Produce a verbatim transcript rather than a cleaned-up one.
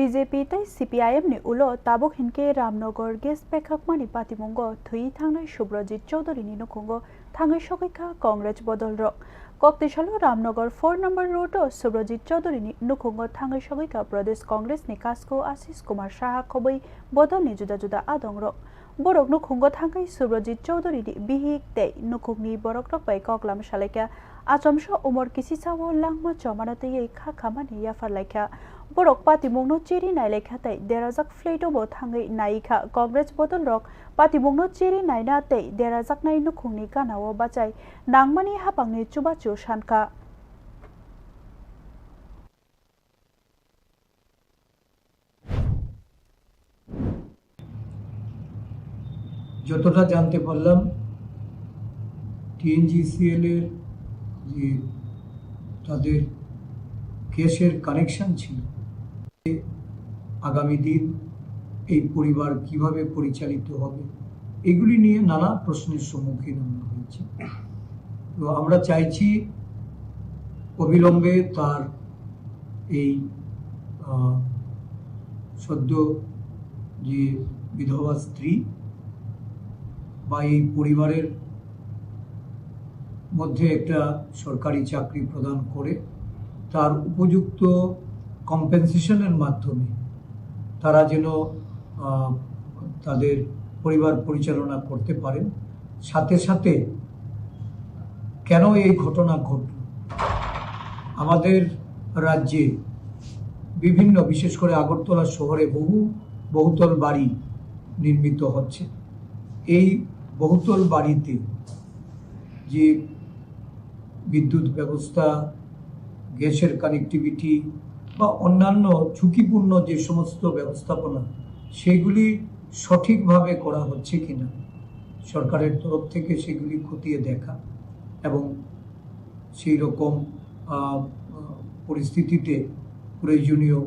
B J P tei C P I M ni ulo tabuk hinkhe Ramnagar gas pekhakmani patimungo thwi thangnai Subrajit Chowdhury ni nukhungo thangwi sogwi kha Congress bodolrok. Koktisalo Ramnagar four number road o Subrajit Chowdhury ni nukhungo thangwi sogwi kha Pradesh Congress ni kasku Ashish Kumar Saha khobwi bodolni juda juda adongrok. Borok nukhungo thangwi Subrajit Chowdhury ni bihik tei nukhungni borokrok bai koklam salaikha. Achomsa umor kisisa o langma chomano twiwi kha khamani yapharlaikha. Borok patimungno chiri nailaikha tei derajak flat o bo thangwi naikha. Congress bodolrok patimungno chiri naina tei derajaknai nukhungni gana o bachai nangmani hapangni chubachu sankha. যতটা জানতে পারলাম, টিএনজিসিএল এর যে তাদের গ্যাসের কানেকশন ছিল, আগামী দিন এই পরিবার কিভাবে পরিচালিত হবে, এগুলি নিয়ে নানা প্রশ্নের সম্মুখীন আমরা হয়েছি। তো আমরা চাইছি অবিলম্বে তার এই, আহ, সদ্য যে বিধবা স্ত্রী বা এই পরিবারের মধ্যে একটা সরকারি চাকরি প্রদান করে তার উপযুক্ত কম্পেনসেশনের মাধ্যমে তারা যেন, আহ, তাদের পরিবার পরিচালনা করতে পারেন। সাথে সাথে কেন এই ঘটনা ঘটল? আমাদের রাজ্যে বিভিন্ন, বিশেষ করে আগরতলা শহরে বহু বহুতল বাড়ি নির্মিত হচ্ছে। এই বহুতল বাড়িতে যে বিদ্যুৎ ব্যবস্থা, গ্যাসের কানেক্টিভিটি বা অন্যান্য ঝুঁকিপূর্ণ যে সমস্ত ব্যবস্থাপনা, সেগুলি সঠিকভাবে করা হচ্ছে কিনা, সরকারের তরফ থেকে সেগুলি খতিয়ে দেখা এবং সেই রকম, আহ, পরিস্থিতিতে প্রয়োজনীয়